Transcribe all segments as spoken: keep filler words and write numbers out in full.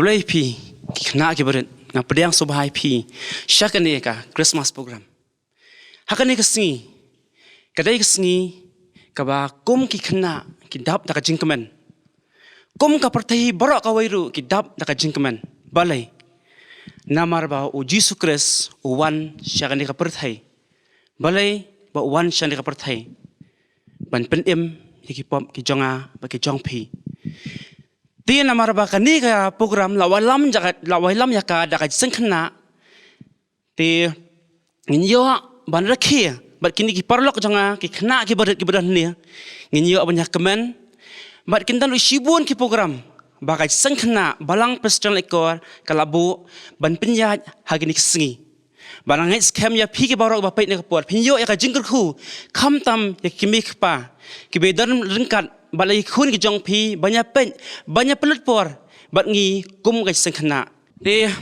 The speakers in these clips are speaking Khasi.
Khublei phi, ki khynnah ki barit, nga pdiang sngewbha ïa phi sha kane ka Christmas program. Ha kane ka sngi, ka dei ka sngi kaba kum ki khynnah ki dap da ka jingkmen. Kum ka pyrthei baroh kawei ruh ki dap da ka jingkmen. Balei? Namar ba u Jisu Khrist u wan sha kane ka pyrthei. Balei ba u wan sha kane ka pyrthei? Ban pynim ïa ki pop ki jong nga bad ki jong phi. Te namar ba kane ka program la wallam ïa ka, la wallam ïa ka da ka jingsngewkhynnah. Te ngin ïoh ban rakhe bad kine ki paralok jong nga, ki khynnah ki barit ki ba don hangne. Ngin ïoh ban ïa kmen bad kin don shibun ki program ba ka jingsngewkhynnah Balang Presbyterian Accord ka la buh ban pynïaid ha kine ki sngi. Ba nga ngeit skhem ïa phi ki baroh ba peit na ka por, phin ïoh ïa ka jingkyrkhu, khamtam ïa ki kmie ki kpa kiba don ryngkat bad la ki khun ki jong phi, ban ïa peit, ban ïa pynlut por bad ngi kum ka jingsngewkhynnah. Te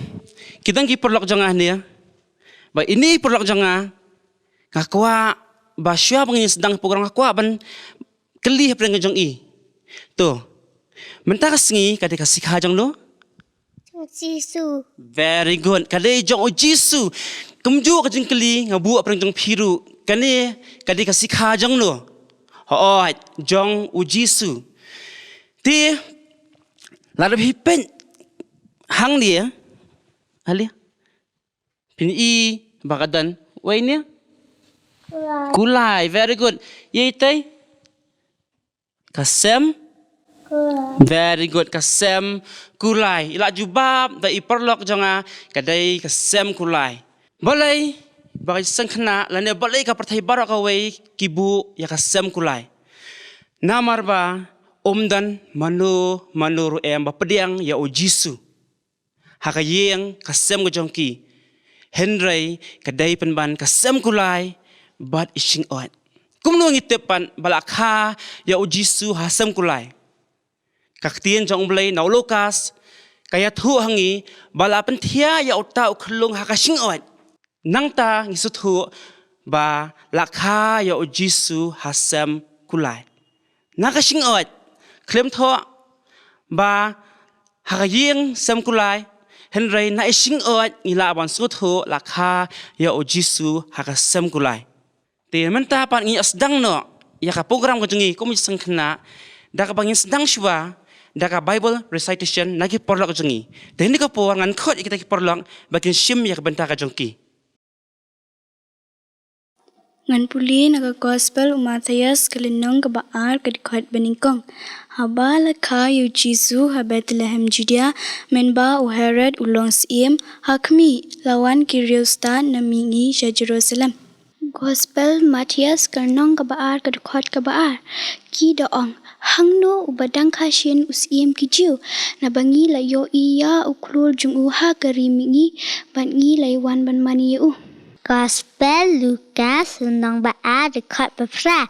ki don ki paralok jong nga hangne, ba ine i paralok jong nga, nga kwah ba shuwa ba ngin sdang program nga kwah ban kylli hapdeng ka jong i. To, mynta ka sngi ka dei ka sikha jong no? Jong u Jisu. Very good. Ka dei jong u Jisu. Kumjuh ka jingkylli nga buh hapdeng jong phi ruh. Kane ka dei ka sikha jong no? Hooid, jong u Jisu. Te lada phi peit hangne, ale, phin i ba ka don, wei ne? Kulai. Kulai, very good. Ïa itei? Ka sem? Kulai. Very good, ka sem kulai. I la jubab da i paralok jong nga, ka dei ka sem kulai. Balei ba ka jingsngewkhynnah lane balei ka pyrthei baroh kawei ki buh ïa ka sem kulai? Namar ba um don mano mano ruh em ba pdiang ïa u Jisu ha ka ïing ka sem ka jong ki. Hynrei ka dei pynban ka sem kulai bad i shyngod. Kumno ngi tip pat ba la kha ïa u Jisu ha sem kulai? Ka ktien jong u Blei na u Lukas ka ïathuh ha ngi ba la pynthiah ïa uta u khyllung ha ka shyngod. Nangta ngi sngewthuh ba la kha ïa u Jisu ha sem kulai. Na ka shyngod, khlem thoh ba ha ka ïing sem kulai, hynrei na i shyngod ngi lah ban sngewthuh la kha ïa u Jisu ha ka sem kulai. Te mynta pat ngin ïa sdang noh ïa ka program ka jong ngi kum ki jingsngewkhynnah da kaba ngin sdang shuwa da ka Bible recitation na ki paralok jong ngi. Te ha kane ka por ngan khot ïa kita ki paralok ba kin shim ïa ka bynta ka jong ki. Ngan pule na ka Gospel u Mathaios ka lynnong kaba ar ka dkhot ba nyngkong. Haba la kha ïa u Jisu ha Bethlehem Judia, mynba u Herod u long syiem, ha khmih, la wan ki riewstad na mihngi sha Jerusalem. Gospel Mathaios ka lynnong kaba ar ka dkhot kaba ar. Ki da ong, hangno uba dang kha shen u syiem ki Jiw? Naba ngi la ïohi ïa u khlur jong u ha ka ri mihngi, bad ngi la ïa wan ban mane ïa u. Gospel Lukas lynnong ba ar dkhot ba phra.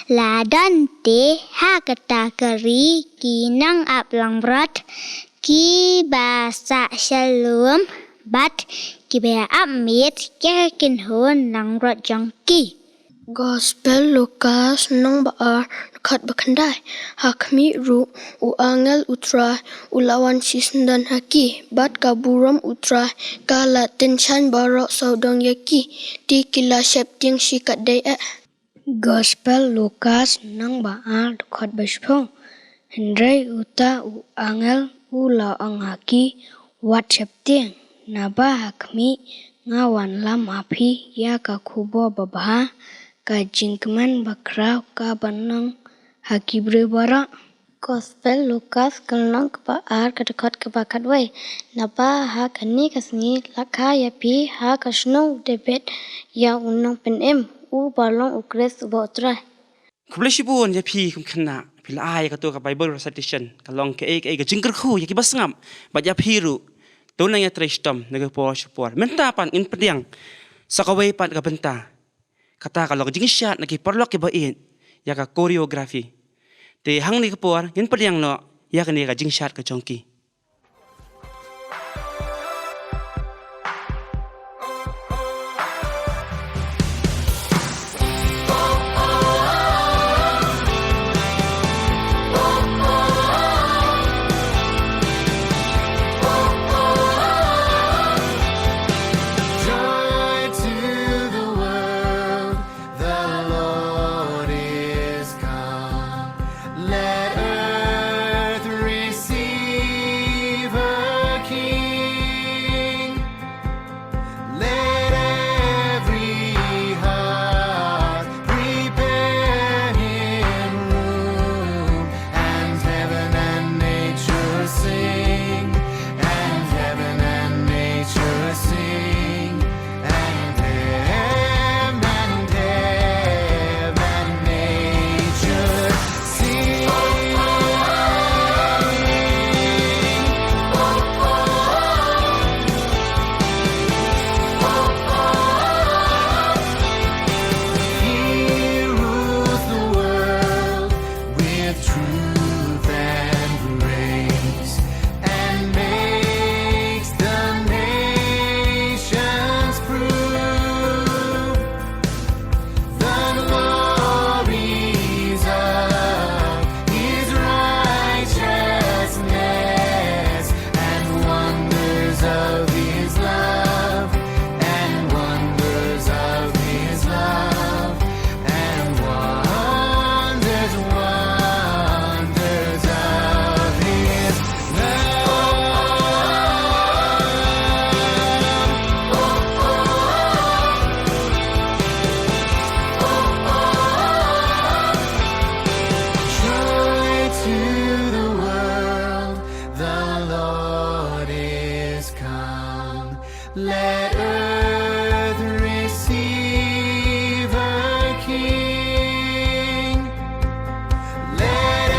La don te ha kata ka ri ki nongap langbrot, kiba sah shalom, bad kiba ïa ap miet ïa ki kynhun langbrot jong ki. Gospel Lukas lynnong ba ar dkhot ba khyndai. Ha khmih ruh u angel u Trai u la wan shisyndon ha ki, bad ka burom u Trai ka la tyngshaiñ baroh sawdong ïa ki. Te ki la sheptieng shikatdei eh. Gospel Lukas lynnong ba ar dkhot ba shiphew. Hynrei uta u angel u la ong ha ki, wat sheptieng, naba ha khmih nga wanlam ha phi ïa ka khubor babha, ka jingkmen bakhraw ka ban long ha ki briew baroh. Gospel Lukas ka lynnong kaba ar ka dkhot kaba khatwei. Naba ha kane ka sngi la kha ïa phi ha ka shnong David ïa u nongpynim, uba long u Khrist uba u Trai. Khublei shibun ïa phi kum khynnah, phi la ai ïa kato ka Bible recitation, ka long kaei kaei ka jingkyrkhu ïa kiba sngap, bad ïa phi ruh. To nang ïatrei shitom na ka por sha ka por. Mynta pat ngin pdiang sa kawei pat ka bynta. Kata ka long ka jingshad na ki paralok kiba ïeit ïa ka choreography. Te hangne ka por ngin pdiang noh ïa kane ka jingshad ka jong ki. Let earth receive a king. Let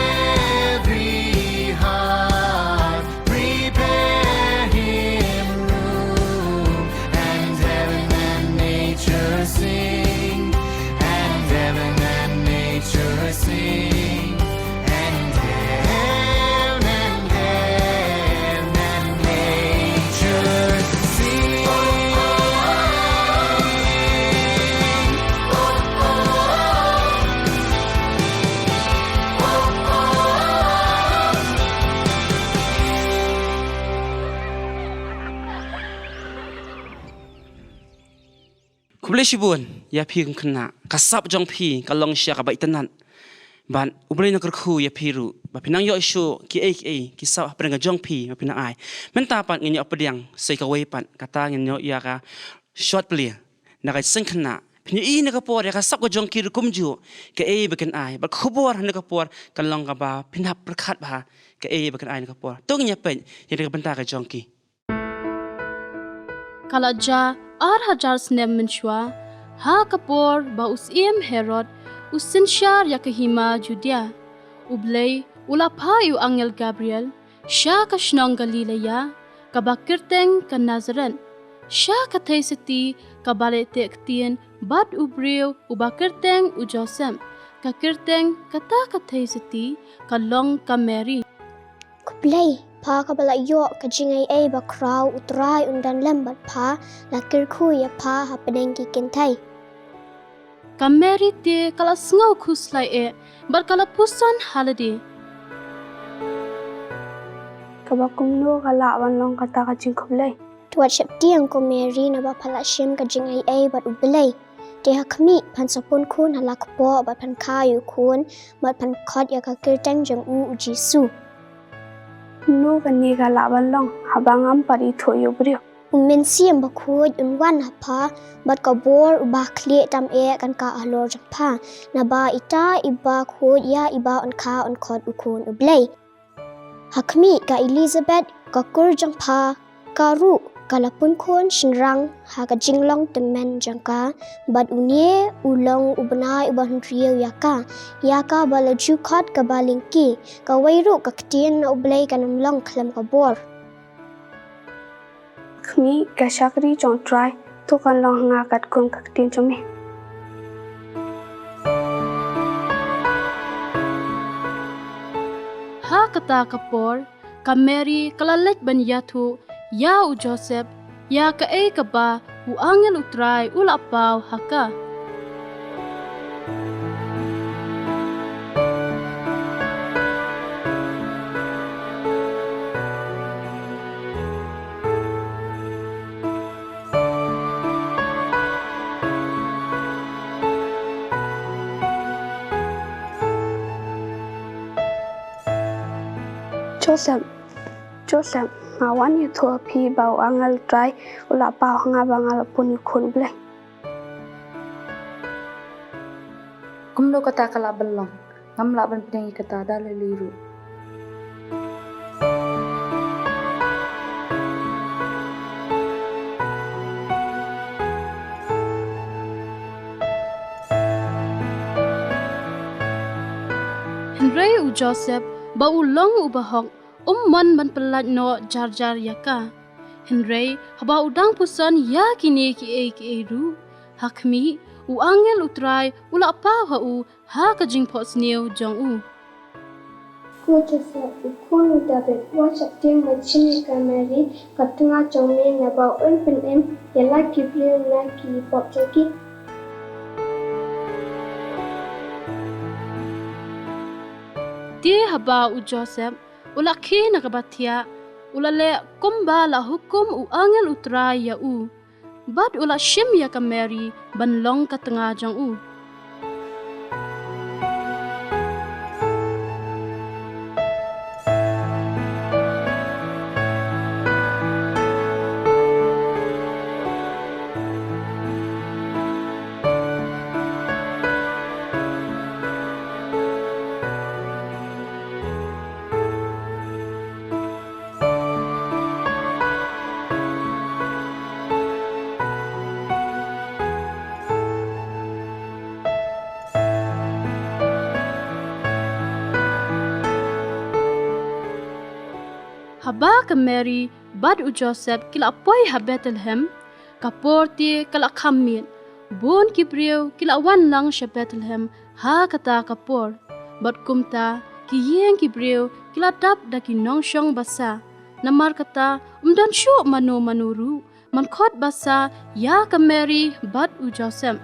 every heart prepare him room. And heaven and nature sing. And heaven and nature sing. And heaven and heaven and nature sing. Khublei shibun ïa phi kum khynnah. Ka sap jong phi ka long sha kaba itynnad. Bad U Blei un kyrkhu ïa phi ruh ba phin nang ïoh shuh kiei kiei ki sap hapdeng ka jong phi ba phin nang ai. Mynta pat ngin ïoh pdiang sa kawei pat, kata ngin ïoh ïa ka short play na ka seng khynnah. Phin ïohi na ka por ïa ka sap ka jong ki ruh kumjuh, kaei ba kin ai. Bad khubor na ka por kan long kaba phin hap pyrkhat bha kaei ba kin ai na ka por. To ngin ïa peit ïa ka bynta ka jong ki. Ka la jia ar hajar snem mynshuwa, ha ka por ba u Syiem Herod u synshar ïa ka hima Judia, U Blei u la phah ïa u angel Gabriel sha ka shnong Galilea, kaba kyrteng ka Nazareth, sha ka theisotti kaba leh teh ktien bad u briew uba kyrteng u Joseph, ka kyrteng kata ka theisotti ka long ka Mary. Khublei, pha kaba la ïoh ka jingaiei bakhraw, U Trai un don lem bad pha, la kyrkhu ïa pha hapdeng ki kynthei. Ka Mary te ka la sngew khuslai eh bad ka la puson ha lade. Kaba kumno ka lah ban long kata ka jingkhublei? To wat sheptieng ko Mary, naba pha la shim ka jingaiei bad U Blei. Te ha khmih, phan sa pun khun ha la kpoh bad phan kha ïa u khun bad phan khot ïa ka kyrteng jong u, u Jisu. Kumno kane ka lah ban long haba ngam pat ithuh ïa u briew? U Mynsiem Bakhuid un wan ha pha, bad ka bor uba khlieh tam eh kan kah halor jong pha. Naba ita iba khuid ïa iba yn kha yn khot u Khun U Blei. Ha khmih, ka Elizabeth, ka kur jong pha, ka ruh ka la pun khun shynrang ha ka jinglong tymmen jong ka, bad une u long u bnai uba hynriew ïa ka, ïa kaba la ju khot kaba lyngkhi. Kawei ruh ka ktien na U Blei kan ym long khlem ka bor. Khmih, ka shakri jong U Trai, to kan long ha nga katkum ka ktien jong me. Ha kata ka por, ka Mary ka la leit ban ïathuh ïa u Joseph ïa kaei kaba u angel U Trai u la paw ha ka. Joseph, Joseph, nga wan ïathuh ha phi ba u angel U Trai u la paw ha nga ba nga la pun ïa u Khun U Blei. Kumno kata ka lah ban long? Ngam lah ban pdiang ïa kata da lei lei ruh. Hynrei u Joseph, ba u long u bahok, um mon ban pyllait noh jar jar ïa ka. Hynrei haba u dang puson ïa kine kiei kiei ruh, ha khmih, u angel U Trai u la paw ha u ha ka jingphohsniew jong u. Ko Joseph, u khun u David, wat sheptieng ban shim ïa ka Mary ka tnga jong me, naba un pynim ïa la ki briew na ki pop jong ki. Te haba u Joseph u la khie na kaba thiah, u la leh kumba la hukum u angel U Trai ïa u, bad u la shim ïa ka Mary ban long ka tnga jong u. Haba ka Mary bad u Joseph ki la poi ha Bethlehem, ka por te ka la kham miet. Bun ki briew ki la wan lang sha Bethlehem ha kata ka por. Bad kumta ki ïing ki briew ki la dap da ki nongshong basa. Namar kata, ym don shuh mano mano ruh man khot basa ïa ka Mary bad u Joseph.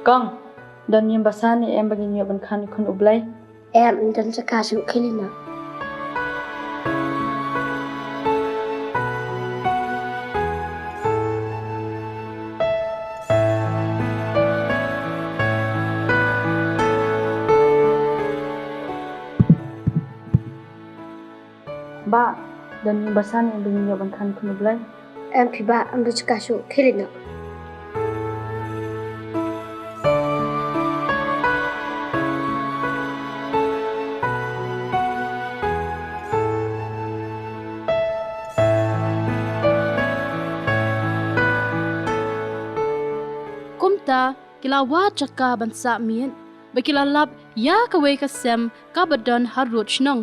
Kong, don ïing basa ne em ba ngin ïoh ban khan ïa u Khun u Blei? Em, don jaka shuh, khie leit noh. Bah, don ïing basa ne em ba ngin ïoh ban khan ïa u Khun u Blei? Em phi bah, em don jaka shuh, khie leit noh. Kumta ki la wad jaka ban sah miet, bad ki la lap ïa kawei ka sem kaba don harud shnong.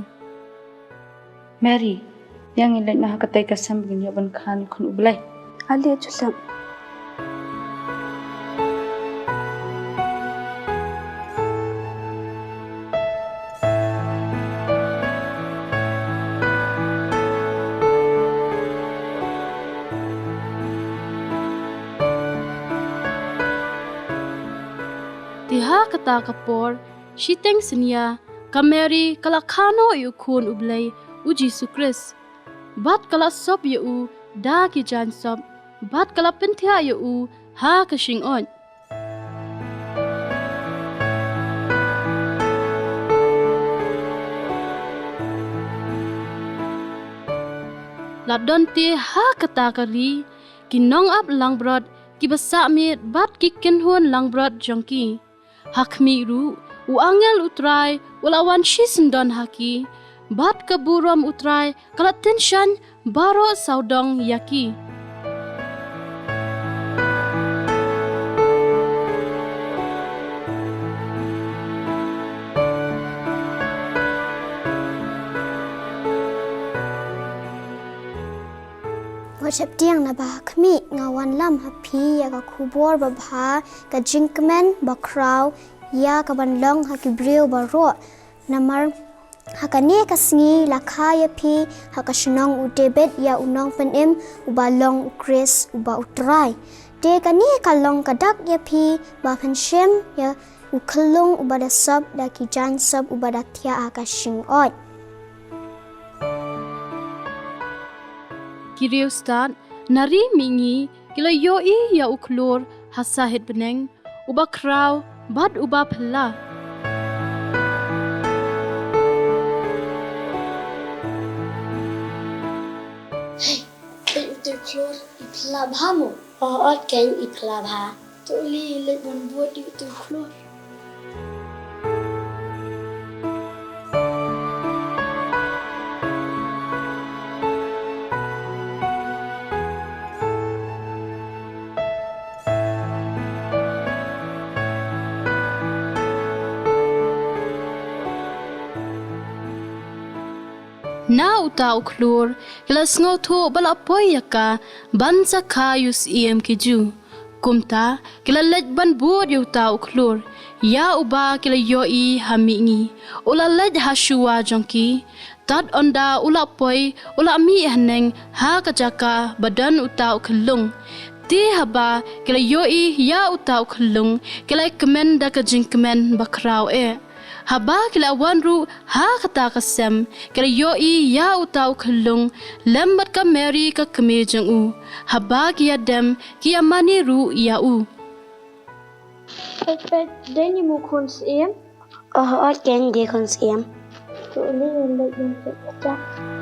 Mary, ïa ngi leit noh ha katei ka sem ba ngin ïoh ban khan ïa u Khun u Blei. Ale, Joseph. Te ha kata ka por, shiteng synñia, ka Mary ka la kha noh ïa u Khun u Blei, u Jisu Khrist. Bad ka la sop ïa u da ki jaiñ sop, bad ka la pynthiah ïa u ha ka shyngkhuit. La don te ha kata ka ri ki nongap langbrot, kiba sah miet bad ki kynhun langbrot jong ki. Ha khmih ruh, u angel u Trai u la wan shisyndon ha ki, bad ka burom u Trai ka la tyngshaiñ baroh sawdong ïa ki. Wat sheptieng, naba ha khmih nga wanlam ha phi ïa ka khubor babha ka jingkmen bakhraw ïa kaban long ha ki briew baroh. Namar ha kane ka sngi la kha ïa phi ha ka shnong u David ïa u Nongpynim, uba long u Khrist, uba u Trai. Te kane ka long ka dak ïa phi ba phin shim ïa u khyllung uba da sop da ki jaiñ sop, uba da thiah ha ka shyngkhuit. Ki riewstad na ri mihngi ki la ïohi ïa u khlur ha sahit bneng, uba khraw bad uba phylla. Hei, peit uto u khlur, i phylla bha mo? Ot keiñ, i phylla bha. To leit, leit ban bud ïa uto u khlur. Na uta u khlur, ki la sngewthuh ba la poi ïa ka ban sa kha ïa u syiem ki Jiw. Kumta, ki la leit ban bud ïa uta u khlur, ïa uba ki la ïohi ha mihngi. U la leit ha shuwa jong ki. Tad ynda u la poi, u la mih haneng ha ka jaka ba don uta u khyllung. Te haba ki la ïohi ïa uta u khyllung, ki la kmen da ka jingkmen bakhraw eh. Haba ki la wan ruh ha kata ka sem, ki la ïohi ïa uta u khyllung lem bad ka Mary ka kmie jong u. Haba ki ïa dem, ki ïa mane ruh ïa u. Peit, peit, dei ne em u khun syiem? Oh, ot keiñ, dei khun syiem. To leit, leit, leit, leit.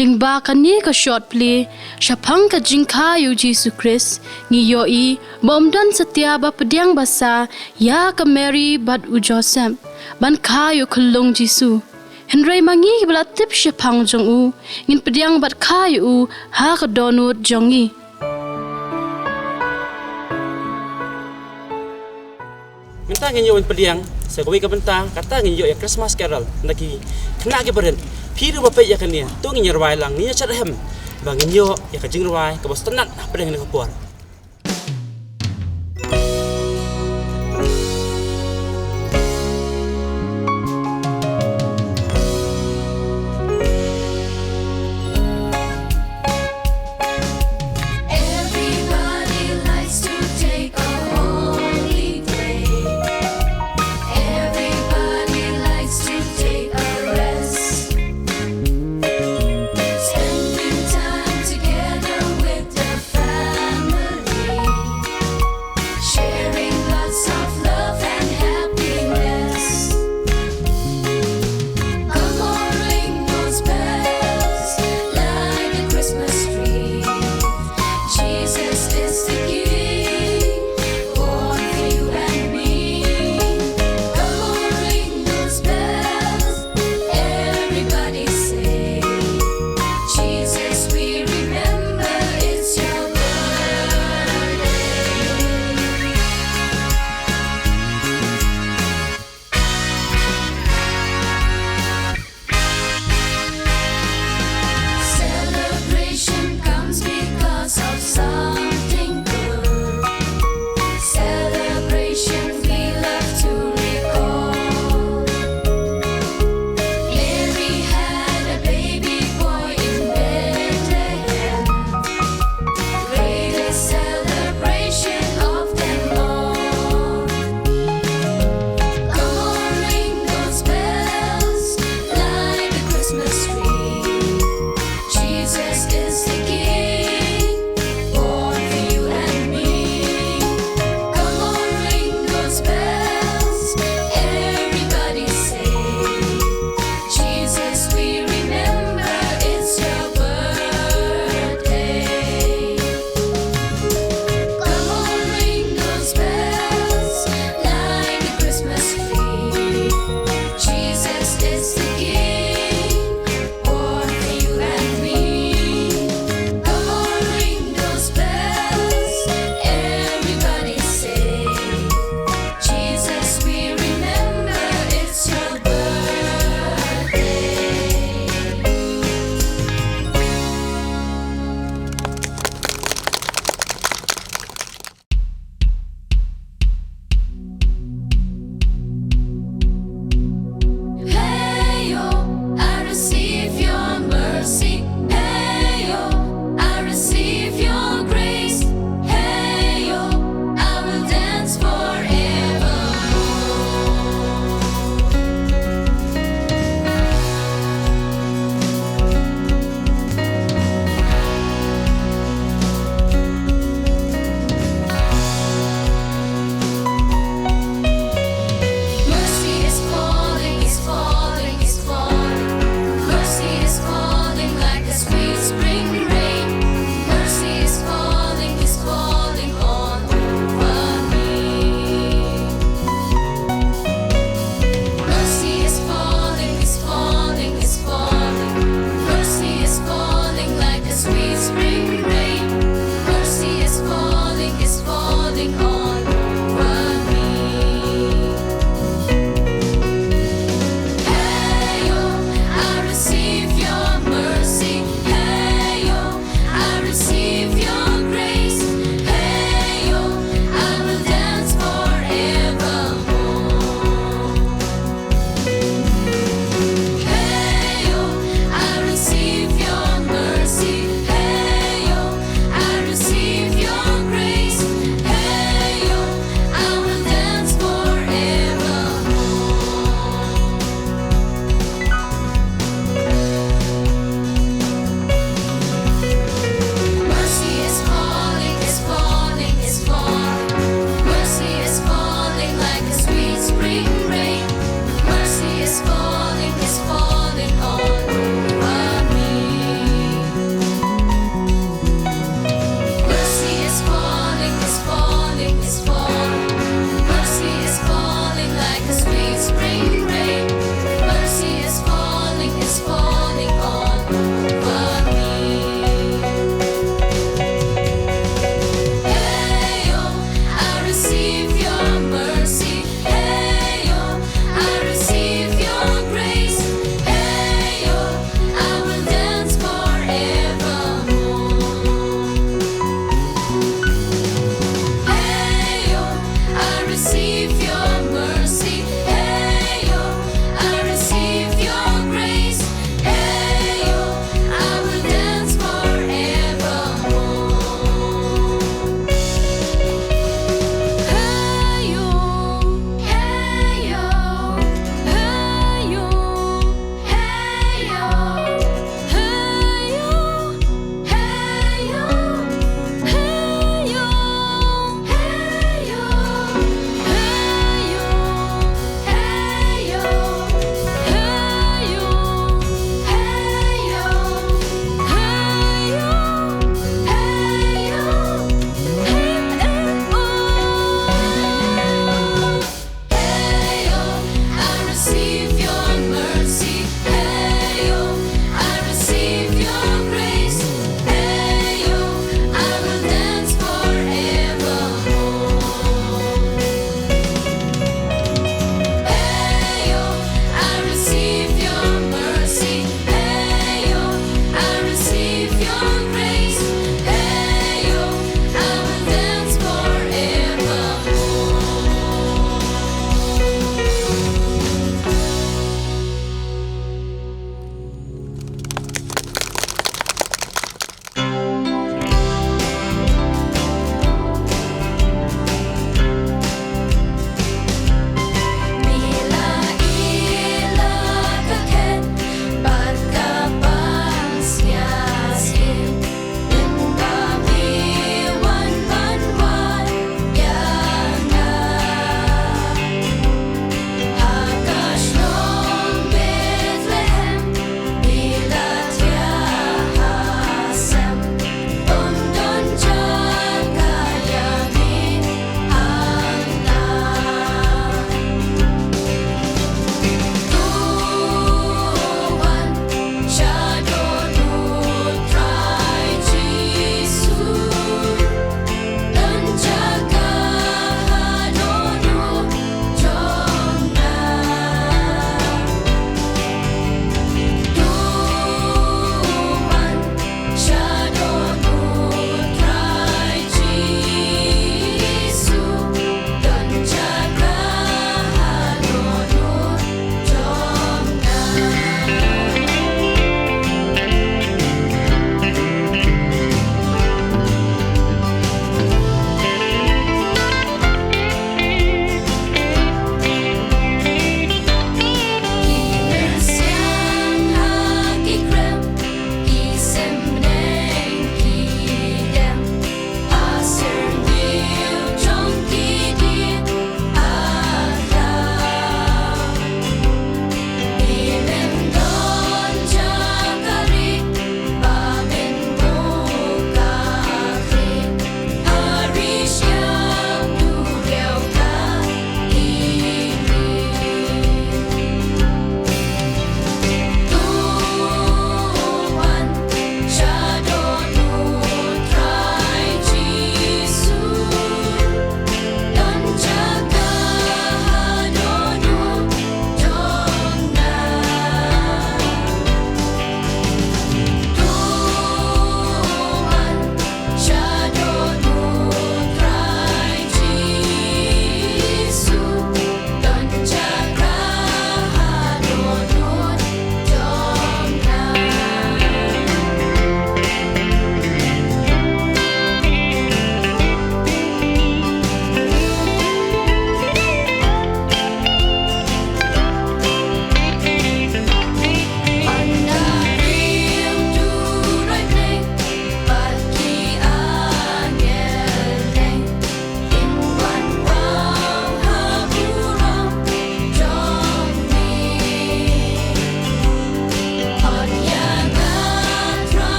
Lyngba kane ka short play, shaphang ka jingkha ïa u Jisu Khrist, ngi ïohi ba ym don satia ba pdiang basa ïa ka Mary bad u Joseph ban kha ïa u khyllung Jisu. Hynrei ma ngi kiba la tip shaphang jong u, ngin pdiang bad kha ïa u ha ka dohnud jong ngi. Mynta ngin ïoh ban pdiang sa kawei ka bynta, kata ngin ïoh ïa Christmas Carol na ki khynnah ki barit. Phi ruh ba peit ïa kane, to ngin ïa rwai lang, ngin ïa shat hem ba ngin ïoh ïa ka jingrwai kaba sngewtynnat hapdeng kane ka por. Everybody likes to take a holiday. Everybody likes to take a rest. Spending time together with the family.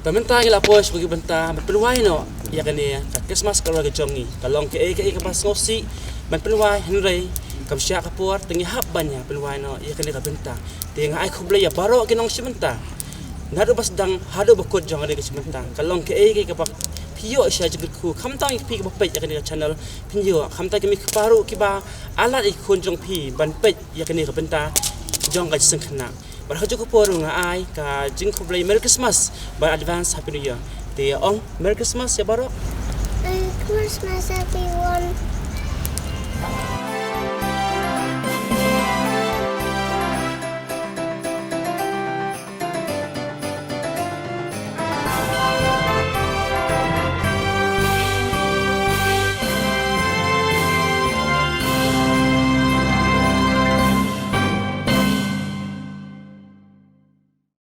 Te mynta ngi la poi sha ki bynta ban pynwai noh ïa kane ka Christmas Carol ka jong ngi. Ka long kaei kaei kaba sngewsih ban pynwai, hynrei kam shah ka por te ngi hap ban ïa pynwai noh ïa kane ka bynta. Te nga ai khublei ïa baroh ki nongshim bynta, naduh ba sdang haduh ba kut jong kane ka shim bynta. Ka long kaei kaei kaba phi ïoh sha jingkyrkhu, khamtam ïa phi kiba peit ïa kane ka channel, phin ïoh, khamtam ïa ki mei ki pa ruh kiba ailad ïa ki khun jong phi ban peit ïa kane ka bynta jong ka jingsngewkhynnah. Bad ha kajuh ka por ruh nga ai ka jingkhublei Merry Christmas bad advance Happy New Year. Te ong Merry Christmas ïa baroh. Merry Christmas, everyone.